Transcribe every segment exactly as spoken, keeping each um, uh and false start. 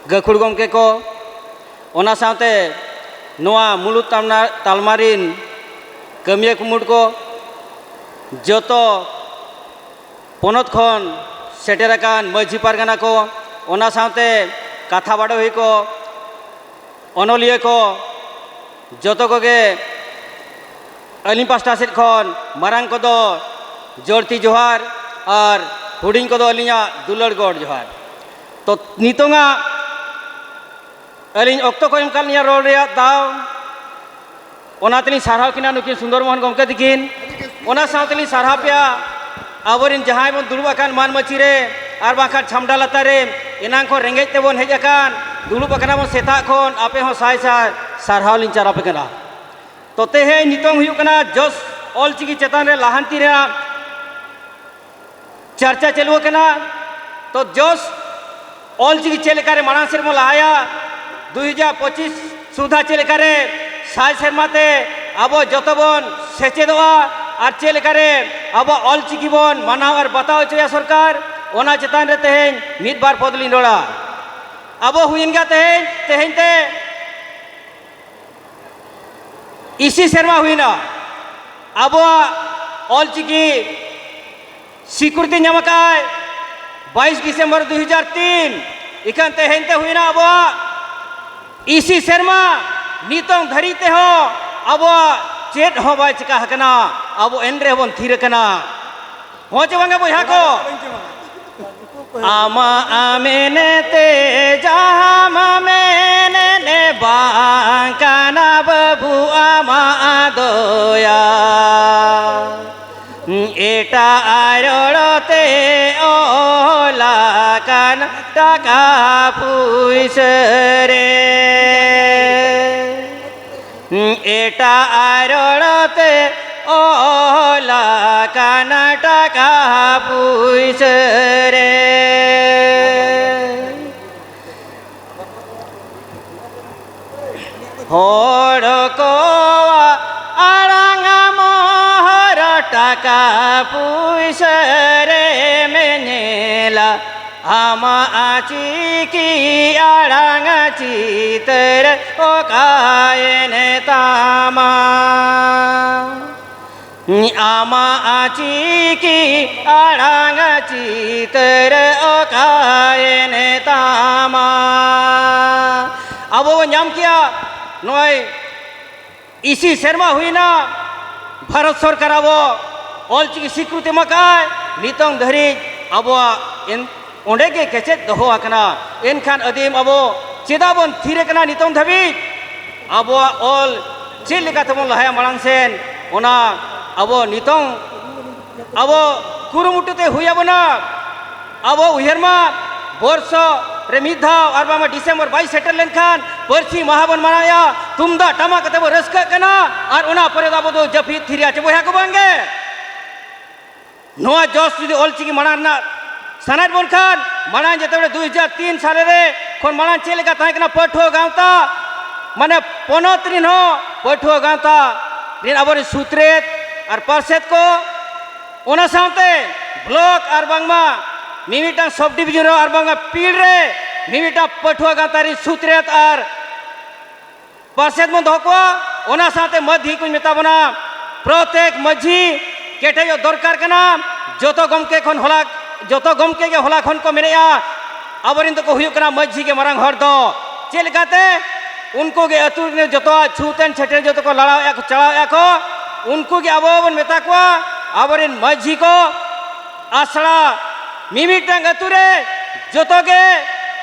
ᱜᱟᱹᱠᱷᱩᱲ ᱜᱚᱢᱠᱮ ᱠᱚ, ᱚᱱᱟ ᱥᱟᱶᱛᱮ ᱱᱚᱣᱟ ᱢᱩᱞᱩᱫ ᱛᱟᱞᱢᱟ ᱨᱤᱱ ᱠᱟᱹᱢᱤᱭᱟᱹ ᱠᱩᱢᱩᱴ ᱠᱚ, ᱡᱚᱛᱚ ᱯᱚᱱᱚᱛ ᱠᱷᱚᱱ ᱥᱮᱴᱮᱨ ᱟᱠᱟᱱ ᱢᱟᱹᱡᱷᱤ ᱯᱟᱨᱜᱟᱱᱟ ᱠᱚ, ᱚᱱᱟ ᱥᱟᱶᱛᱮ ᱠᱟᱛᱷᱟ ᱵᱟᱰᱚᱦᱤ ᱠᱚ, ᱚᱱᱚᱞᱤᱭᱟᱹ ᱠᱚ, ᱡᱚᱛᱚ ᱠᱚᱜᱮ ᱟᱹᱞᱤᱧ ᱯᱟᱥᱴᱟ ᱥᱮᱫ ᱠᱷᱚᱱ ᱢᱟᱨᱟᱝ ᱠᱚᱫᱚ ᱡᱚᱲᱛᱤ ᱡᱚᱦᱟᱨ ᱟᱨ ᱦᱩᱰᱤᱧ ᱠᱚᱫᱚ ᱟᱹᱞᱤᱧᱟᱜ ᱫᱩᱞᱟᱹᱲ ᱜᱚᱰ ᱡᱚᱦᱟᱨ᱾ ᱛᱚ, ᱱᱤᱛᱚᱝᱟᱜ ᱟᱹᱞᱤᱧ ᱚᱠᱛᱚ ᱠᱚ ᱮᱢ ᱠᱟᱫ ᱞᱤᱧᱟ ᱨᱚᱲ ᱨᱮᱭᱟᱜ ᱫᱟᱣ, ᱚᱱᱟ ᱛᱮᱞᱤᱧ ᱥᱟᱨᱦᱟᱣ ᱠᱤᱱᱟ ᱱᱩᱠᱤᱱ ᱥᱩᱱᱫᱚᱨ ᱢᱳᱦᱚᱱ ᱜᱚᱢᱠᱮ ᱛᱤᱠᱤᱱ᱾ ᱚᱱᱟ ᱥᱟᱶ ᱛᱮᱞᱤᱧ ᱥᱟᱨᱦᱟᱣ ᱯᱮᱭᱟ ᱟᱵᱚᱨᱮᱱ ᱡᱟᱦᱟᱸᱭ ᱵᱚᱱ ᱫᱩᱲᱩᱵ ᱟᱠᱟᱱ ᱢᱟᱱ ᱢᱟᱹᱪᱷᱤ ᱨᱮ ᱟᱨ ᱵᱟᱝᱠᱷᱟᱱ ᱪᱷᱟᱢᱰᱟ ᱞᱟᱛᱟᱨ ᱨᱮ, ᱮᱱᱟᱝ ᱠᱷᱚᱱ ᱨᱮᱸᱜᱮᱡ ᱛᱮᱵᱚᱱ ᱦᱮᱡ ᱟᱠᱟᱱ, ᱫᱩᱲᱩᱵ ᱟᱠᱟᱱᱟ ᱵᱚᱱ ᱥᱮᱛᱟᱜ ᱠᱷᱚᱱ, ᱟᱯᱮ ᱦᱚᱸ ᱥᱟᱭ ᱥᱟᱭ ᱥᱟᱨᱦᱟᱣ ᱞᱤᱧ ᱪᱟᱞ ᱟᱯᱮ ᱠᱟᱱᱟ᱾ ᱛᱚ, ᱛᱮᱦᱮᱧ ᱱᱤᱛᱚᱝ ᱦᱩᱭᱩᱜ ᱠᱟᱱᱟ ᱡᱚᱥ ᱚᱞᱪᱤᱠᱤ ᱪᱮᱛᱟᱱ ᱨᱮ ᱞᱟᱦᱟᱱᱛᱤ ᱨᱮᱱᱟᱜ ᱪᱟᱨᱪᱟ ᱪᱟᱹᱞᱩ ᱟᱠᱟᱱᱟ᱾ ᱛᱚ, ᱡᱚᱥ ᱚᱞᱪᱤᱠᱤ ᱪᱮᱫ ᱞᱮᱠᱟᱨᱮ ᱢᱟᱲᱟᱝ ᱥᱮᱫ ᱵᱚᱱ ᱞᱟᱦᱟᱭᱟ, ᱫᱩᱭ ᱦᱟᱡᱟᱨ ᱯᱚᱸᱪᱤᱥ ᱥᱩᱫᱷᱟ ᱪᱮᱫ ᱞᱮᱠᱟᱨᱮ ᱥᱟᱭ ᱥᱮᱨᱢᱟ ᱛᱮ ᱟᱵᱚ ᱡᱚᱛᱚ ᱵᱚᱱ ᱥᱮᱪᱮᱫᱚᱜᱼᱟ ᱟᱨ ᱪᱮᱫ ᱞᱮᱠᱟᱨᱮ ᱟᱵᱚᱣᱟᱜ ᱚᱞᱪᱤᱠᱤ ᱵᱚᱱ ᱢᱟᱱᱟᱣ ᱟᱨ ᱵᱟᱛᱟᱣ ᱦᱚᱪᱚᱭᱟ ᱥᱚᱨᱠᱟᱨ, ᱚᱱᱟ ᱪᱮᱛᱟᱱ ᱨᱮ ᱛᱮᱦᱮᱧ ᱢᱤᱫ ᱵᱟᱨ ᱯᱚᱫ ᱞᱤᱧ ᱨᱚᱲᱟ᱾ ᱟᱵᱚ ᱦᱩᱭᱮᱱ ᱜᱮᱭᱟ ᱛᱮᱦᱮᱧ, ᱛᱮᱦᱮᱧ ᱛᱮ ᱤᱥᱤ ᱥᱮᱨᱢᱟ ᱦᱩᱭᱱᱟ ᱟᱵᱚᱣᱟᱜ ᱚᱞᱪᱤᱠᱤ ᱥᱤᱠᱨᱤᱛᱤ ᱧᱟᱢ ᱟᱠᱟᱫᱼᱟᱭ ᱵᱟᱭᱤᱥ ᱰᱤᱥᱮᱢᱵᱚᱨ ᱫᱩ ᱦᱟᱡᱟᱨ ᱛᱤᱱ᱾ ᱤᱠᱷᱟᱹᱱ ᱛᱮᱦᱮᱧ ᱛᱮ ᱦᱩᱭᱱᱟ ᱟᱵᱚᱣᱟᱜ ᱤᱥᱤ ᱥᱮᱨᱢᱟ, ᱱᱤᱛᱚᱝ ᱫᱷᱟᱹᱨᱤᱡ ᱛᱮᱦᱚᱸ ᱟᱵᱚᱣᱟᱜ ᱪᱮᱫ ᱦᱚᱸ ᱵᱟᱭ ᱪᱤᱠᱟ ᱟᱠᱟᱱᱟ᱾ ᱟᱵᱚ ᱮᱱ ᱨᱮᱦᱚᱸ ᱵᱚᱱ ᱛᱷᱤᱨ ᱟᱠᱟᱱᱟ᱾ ᱦᱚᱸ ᱪᱮ ᱵᱟᱝᱟ ᱵᱚᱭᱦᱟ ᱠᱚ? ᱟᱢᱟᱜ ᱢᱮᱱᱛᱮ ᱡᱟᱦᱟᱸᱢ ᱢᱮᱱᱮᱫ ᱵᱟᱝ ᱠᱟᱱᱟ ᱵᱟᱹᱵᱩ ᱟᱢᱟᱜ ᱫᱚᱭᱟ᱾ ᱮᱴᱟᱜ ᱨᱚᱲ ᱛᱮ ᱚᱞ ᱟᱠᱟᱱ ᱴᱟᱠᱟ ᱯᱩᱭᱥᱟᱹ ᱨᱮ᱾ ᱮᱴᱟᱜ ᱨᱚᱲ ᱛᱮ ᱚᱞ ᱟᱠᱟᱱ ᱴᱟᱠᱟ ᱯᱩᱭᱥᱟᱹ ᱨᱮ᱾ ᱦᱚᱲ ᱠᱚᱣᱟᱜ ᱟᱲᱟᱝ ᱢᱚᱦᱚᱨ ᱴᱟᱠᱟ ᱯᱩᱭᱥᱟᱹ ᱨᱮᱢ ᱧᱮᱞᱟ᱾ ᱟᱢᱟᱜ ᱪᱤᱠᱤ ᱟᱲᱟᱝ ᱪᱤᱛᱟᱹᱨ ᱚᱠᱟᱭᱮᱱ ᱛᱟᱢᱟ? ᱟᱢᱟᱜ ᱪᱤᱠᱤ ᱟᱲᱟᱝ ᱪᱤᱛᱟᱹᱨ ᱚᱠᱟᱭᱮᱱ ᱛᱟᱢᱟ? ᱟᱵᱚ ᱵᱚᱱ ᱧᱟᱢ ᱠᱮᱜᱼᱟ, ᱱᱚᱜᱼᱚᱭ ᱤᱥᱤ ᱥᱮᱨᱢᱟ ᱦᱩᱭᱱᱟ, ᱵᱷᱟᱨᱚᱛ ᱥᱚᱨᱠᱟᱨ ᱟᱵᱚ ᱚᱞᱪᱤᱠᱤ ᱥᱤᱠᱨᱤᱛᱤ ᱮᱢ ᱟᱠᱟᱫᱼᱟᱭ, ᱱᱤᱛᱚᱝ ᱫᱷᱟᱹᱨᱤᱡ ᱟᱵᱚᱣᱟᱜ ᱮᱱ-, ᱚᱸᱰᱮ ᱜᱮ ᱠᱮᱪᱮᱫ ᱫᱚᱦᱚ ᱟᱠᱟᱱᱟ᱾ ᱮᱱᱠᱷᱟᱱ ᱟᱹᱫᱤᱢ ᱟᱵᱚ ᱪᱮᱫᱟᱜ ᱵᱚᱱ ᱛᱷᱤᱨ ᱟᱠᱟᱱᱟ ᱱᱤᱛᱚᱝ ᱫᱷᱟᱹᱵᱤᱡ? ᱟᱵᱚᱣᱟᱜ ᱚᱞ ᱪᱮᱫ ᱞᱮᱠᱟ ᱛᱮᱵᱚᱱ ᱞᱟᱦᱟᱭᱟ ᱢᱟᱲᱟᱝ ᱥᱮᱱ, ᱚᱱᱟ ᱟᱵᱚ ᱱᱤᱛᱚᱝ ᱟᱵᱚ ᱠᱩᱨᱩᱢᱩᱴᱩ ᱛᱮ ᱦᱩᱭ ᱟᱵᱚᱱᱟ᱾ ᱟᱵᱚ ᱩᱭᱦᱟᱹᱨ ᱢᱟ, ᱵᱚᱨᱥᱚ ᱨᱮ ᱢᱤᱫ ᱫᱷᱟᱣ ᱟᱨ ᱵᱟᱝᱢᱟ ᱰᱤᱥᱮᱢᱵᱚᱨ ᱵᱟᱭᱤᱥ ᱥᱮᱴᱮᱨ ᱞᱮᱱᱠᱷᱟᱱ ᱯᱟᱹᱨᱥᱤ ᱢᱟᱦᱟ ᱵᱚᱱ ᱢᱟᱱᱟᱣᱮᱫᱼᱟ, ᱛᱩᱢᱫᱟᱜ ᱴᱟᱢᱟᱠ ᱠᱟᱛᱮ ᱵᱚᱱ ᱨᱟᱹᱥᱠᱟᱹᱜ ᱠᱟᱱᱟ, ᱟᱨ ᱚᱱᱟ ᱯᱚᱨᱮ ᱫᱚ ᱟᱵᱚ ᱫᱚ ᱡᱟᱹᱯᱤᱫ ᱛᱷᱤᱨ ᱮᱭᱟ ᱪᱮ ᱵᱚᱭᱦᱟ ᱠᱚ, ᱵᱟᱝᱜᱮ? ᱱᱚᱣᱟ ᱡᱚᱥ ᱡᱩᱫᱤ ᱚᱞᱪᱤᱠᱤ ᱢᱟᱲᱟᱝ ᱨᱮᱱᱟᱜ ᱥᱟᱱᱟᱭᱮᱫ ᱵᱚᱱ ᱠᱷᱟᱱ, ᱢᱟᱲᱟᱝ ᱡᱮᱛᱮ ᱵᱮᱲᱮ ᱫᱩᱭ ᱦᱟᱡᱟᱨ ᱛᱤᱱ ᱥᱟᱞᱮ ᱨᱮ ᱠᱷᱚᱱ ᱢᱟᱲᱟᱝ ᱪᱮᱫ ᱞᱮᱠᱟ ᱛᱟᱦᱮᱸ ᱠᱟᱱᱟ ᱯᱟᱹᱴᱷᱩᱣᱟᱹ ᱜᱟᱶᱛᱟ, ᱢᱟᱱᱮ ᱯᱚᱱᱚᱛ ᱨᱤᱱ ᱦᱚᱸ ᱯᱟᱹᱴᱷᱩᱣᱟᱹ ᱜᱟᱶᱛᱟ ᱨᱤᱱ ᱟᱵᱚᱨᱮᱱ ᱥᱩᱛᱨᱮᱛ ᱟᱨ ᱯᱟᱨᱥᱮᱛ ᱠᱚ, ᱚᱱᱟ ᱥᱟᱶᱛᱮ ᱵᱞᱚᱠ ᱟᱨ ᱵᱟᱝᱢᱟ ᱢᱤᱢᱤᱫᱴᱟᱝ ᱥᱚᱵᱽ ᱰᱤᱵᱷᱤᱡᱚᱱ ᱨᱮ ᱟᱨ ᱵᱟᱝᱢᱟ ᱯᱤᱲ ᱨᱮ ᱢᱤᱢᱤᱫᱴᱟᱝ ᱯᱟᱹᱴᱷᱩᱣᱟᱹ ᱜᱟᱶᱛᱟ ᱨᱤᱱ ᱥᱩᱛᱨᱮᱛ ᱟᱨ ᱯᱟᱨᱥᱮᱛ ᱵᱚᱱ ᱫᱚᱦᱚ ᱠᱚᱣᱟ᱾ ᱚᱱᱟ ᱥᱟᱶᱛᱮ ᱢᱟᱹᱡᱷᱤ ᱠᱚᱧ ᱢᱮᱛᱟ ᱵᱚᱱᱟ, ᱯᱨᱚᱛᱮᱠ ᱢᱟᱹᱡᱷᱤ ᱠᱮᱴᱮᱡᱚᱜ ᱫᱚᱨᱠᱟᱨ ᱠᱟᱱᱟ᱾ ᱡᱚᱛᱚ ᱜᱚᱢᱠᱮ ᱠᱷᱚᱱ ᱦᱚᱞᱟ, ᱡᱚᱛᱚ ᱜᱚᱢᱠᱮ ᱜᱮ ᱦᱚᱞᱟ ᱠᱷᱚᱱ ᱠᱚ ᱢᱮᱱᱮᱫᱼᱟ, ᱟᱵᱚᱨᱮᱱ ᱫᱚᱠᱚ ᱦᱩᱭᱩᱜ ᱠᱟᱱᱟ ᱢᱟᱹᱡᱷᱤ ᱜᱮ ᱢᱟᱨᱟᱝ ᱦᱚᱲ ᱫᱚ᱾ ᱪᱮᱫ ᱞᱮᱠᱟᱛᱮ? ᱩᱱᱠᱩ ᱜᱮ ᱟᱹᱛᱩ ᱨᱮᱱ ᱡᱚᱛᱚᱣᱟᱜ ᱪᱷᱩᱛ ᱮᱱ ᱪᱷᱟᱹᱴᱭᱟᱹᱨ ᱡᱚᱛᱚ ᱠᱚ ᱞᱟᱲᱟᱣᱮᱫᱼᱟ ᱠᱚ, ᱪᱟᱞᱟᱣᱮᱫᱼᱟ ᱠᱚ᱾ ᱩᱱᱠᱩ ᱜᱮ ᱟᱵᱚ ᱵᱚᱱ ᱢᱮᱛᱟ ᱠᱚᱣᱟ, ᱟᱵᱚᱨᱮᱱ ᱢᱟᱹᱡᱷᱤ ᱠᱚ ᱟᱥᱲᱟ ᱢᱤᱢᱤᱫᱴᱟᱝ ᱟᱹᱛᱩ ᱨᱮ ᱡᱚᱛᱚ ᱜᱮ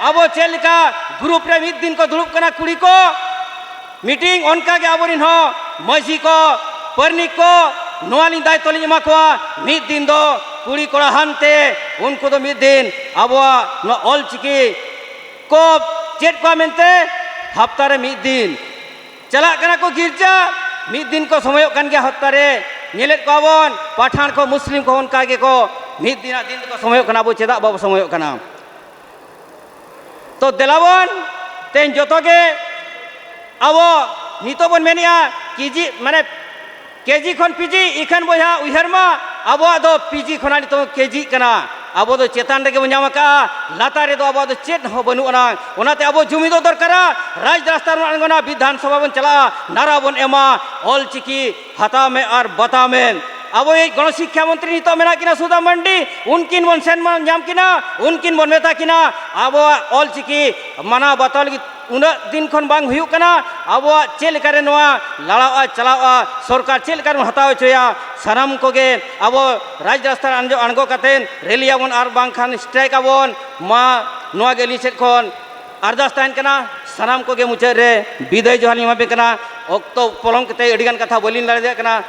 ᱟᱵᱚ ᱪᱮᱫ ᱞᱮᱠᱟ ᱜᱨᱩᱯ ᱨᱮ ᱢᱤᱫ ᱫᱤᱱ ᱠᱚ ᱫᱩᱲᱩᱵ ᱠᱟᱱᱟ ᱠᱩᱲᱤ ᱠᱚ, ᱢᱤᱴᱤᱝ, ᱚᱱᱠᱟ ᱜᱮ ᱟᱵᱚᱨᱮᱱ ᱦᱚᱸ ᱢᱟᱹᱡᱷᱤ ᱠᱚ, ᱯᱟᱨᱱᱤᱠ ᱠᱚ, ᱱᱚᱣᱟ ᱞᱤᱧ ᱫᱟᱭᱤᱛᱛᱚ ᱞᱤᱧ ᱮᱢᱟ ᱠᱚᱣᱟ᱾ ᱢᱤᱫ ᱫᱤᱱ ᱫᱚ ᱠᱩᱲᱤ ᱠᱚᱲᱟ ᱦᱟᱱᱛᱮ, ᱩᱱᱠᱩ ᱫᱚ ᱢᱤᱫ ᱫᱤᱱ ᱟᱵᱚᱣᱟᱜ ᱱᱚᱣᱟ ᱚᱞ ᱪᱤᱠᱤ ᱠᱚ ᱪᱮᱫ ᱠᱚᱣᱟ ᱢᱮᱱᱛᱮ ᱦᱟᱯᱛᱟ ᱨᱮ ᱢᱤᱫ ᱫᱤᱱ ᱪᱟᱞᱟᱜ ᱠᱟᱱᱟ ᱠᱚ ᱜᱤᱨᱡᱟᱹ, ᱢᱤᱫ ᱫᱤᱱ ᱠᱚ ᱥᱚᱢᱚᱭᱚᱜ ᱠᱟᱱ ᱜᱮᱭᱟ ᱦᱟᱯᱛᱟ ᱨᱮ᱾ ᱧᱮᱞᱮᱫ ᱠᱚᱣᱟ ᱵᱚᱱ ᱯᱟᱴᱷᱟᱱ ᱠᱚ, ᱢᱩᱥᱞᱤᱢ ᱠᱚ ᱚᱱᱠᱟ ᱜᱮᱠᱚ ᱢᱤᱫ ᱫᱤᱱᱟᱜ ᱫᱤᱱ ᱛᱮᱠᱚ ᱥᱚᱢᱚᱭᱚᱜ ᱠᱟᱱᱟ᱾ ᱟᱵᱚ ᱪᱮᱫᱟᱜ ᱵᱟᱵᱚ ᱥᱚᱢᱚᱭᱚᱜ ᱠᱟᱱᱟ? ᱛᱚ ᱫᱮᱞᱟᱵᱚᱱ ᱛᱮᱦᱮᱧ ᱡᱚᱛᱚ ᱜᱮ ᱟᱵᱚ ᱱᱤᱛᱚᱜ ᱵᱚᱱ ᱢᱮᱱᱮᱜᱼᱟ ᱠᱮᱡᱤ, ᱢᱟᱱᱮ ᱠᱮᱡᱤ ᱠᱷᱚᱱ ᱯᱤᱡᱤ, ᱤᱠᱷᱟᱹᱱ ᱵᱚᱭᱦᱟ ᱩᱭᱦᱟᱹᱨ ᱢᱟ, ᱟᱵᱚᱣᱟᱜ ᱫᱚ ᱯᱤᱡᱤ ᱠᱷᱚᱱᱟᱜ ᱱᱤᱛᱚᱜ ᱠᱮᱡᱤᱜ ᱠᱟᱱᱟ᱾ ᱟᱵᱚ ᱫᱚ ᱪᱮᱛᱟᱱ ᱨᱮᱜᱮ ᱵᱚᱱ ᱧᱟᱢ ᱟᱠᱟᱫᱼᱟ, ᱞᱟᱛᱟᱨ ᱨᱮᱫᱚ ᱟᱵᱚᱣᱟᱜ ᱫᱚ ᱪᱮᱫ ᱦᱚᱸ ᱵᱟᱹᱱᱩᱜ ᱟᱱᱟ᱾ ᱚᱱᱟᱛᱮ ᱟᱵᱚ ᱡᱩᱢᱤᱫᱚᱜ ᱫᱚᱨᱠᱟᱨᱟ, ᱨᱟᱡᱽ ᱨᱟᱥᱛᱟ ᱵᱚᱱ ᱟᱬᱜᱚᱱᱟ, ᱵᱤᱫᱷᱟᱱ ᱥᱚᱵᱷᱟ ᱵᱚᱱ ᱪᱟᱞᱟᱜᱼᱟ, ᱱᱟᱨᱟ ᱵᱚᱱ ᱮᱢᱟ, ᱚᱞ ᱪᱤᱠᱤ ᱦᱟᱛᱟᱣ ᱢᱮ ᱟᱨ ᱵᱟᱛᱟᱣ ᱢᱮ᱾ ᱟᱵᱚᱭᱤᱡ ᱜᱚᱬᱚ ᱥᱤᱠᱠᱷᱟ ᱢᱚᱱᱛᱨᱤ ᱱᱤᱛᱚᱜ ᱢᱮᱱᱟᱜ ᱠᱤᱱᱟ ᱥᱩᱫᱷᱟ ᱢᱟᱱᱰᱤ, ᱩᱱᱠᱤᱱ ᱵᱚᱱ ᱥᱮᱱ ᱢᱟ ᱧᱟᱢ ᱠᱤᱱᱟ, ᱩᱱᱠᱤᱱ ᱵᱚᱱ ᱢᱮᱛᱟ ᱠᱤᱱᱟ ᱟᱵᱚᱣᱟᱜ ᱚᱞ ᱪᱤᱠᱤ ᱢᱟᱱᱟᱣ ᱵᱟᱛᱟᱣ ᱞᱟᱹᱜᱤᱫ ᱩᱱᱟᱹᱜ ᱫᱤᱱ ᱠᱷᱚᱱ ᱵᱟᱝ ᱦᱩᱭᱩᱜ ᱠᱟᱱᱟ᱾ ᱟᱵᱚᱣᱟᱜ ᱪᱮᱫ ᱞᱮᱠᱟᱨᱮ ᱱᱚᱣᱟ ᱞᱟᱲᱟᱣᱜᱼᱟ, ᱪᱟᱞᱟᱣᱜᱼᱟ, ᱥᱚᱨᱠᱟᱨ ᱪᱮᱫ ᱞᱮᱠᱟᱨᱮ ᱵᱚᱱ ᱦᱟᱛᱟᱣ ᱦᱚᱪᱚᱭᱟ, ᱥᱟᱱᱟᱢ ᱠᱚᱜᱮ ᱟᱵᱚ ᱨᱟᱡᱽ ᱨᱟᱥᱛᱟ ᱟᱬᱜᱚ, ᱟᱬᱜᱚ ᱠᱟᱛᱮᱫ ᱨᱮᱞᱤ ᱟᱵᱚᱱ ᱟᱨ ᱵᱟᱝᱠᱷᱟᱱ ᱥᱴᱨᱟᱭᱤᱠ ᱟᱵᱚᱱ᱾ ᱢᱟ ᱱᱚᱣᱟ ᱜᱮ ᱟᱹᱞᱤᱧ ᱥᱮᱫ ᱠᱷᱚᱱ ᱟᱨᱫᱟᱥ ᱛᱟᱦᱮᱱ ᱠᱟᱱᱟ᱾ ᱥᱟᱱᱟᱢ ᱠᱚᱜᱮ ᱢᱩᱪᱟᱹᱫ ᱨᱮ ᱵᱤᱫᱟᱹᱭ ᱡᱚᱦᱟᱨ ᱞᱤᱧ ᱮᱢᱟ ᱯᱮ ᱠᱟᱱᱟ᱾ ᱚᱠᱛᱚ ᱯᱚᱞᱚᱢ ᱠᱟᱛᱮ ᱟᱹᱰᱤᱜᱟᱱ ᱠᱟᱛᱷᱟ ᱵᱟᱹᱞᱤᱧ ᱞᱟᱹᱭ ᱫᱟᱲᱮᱭᱟᱜ ᱠᱟᱱᱟ᱾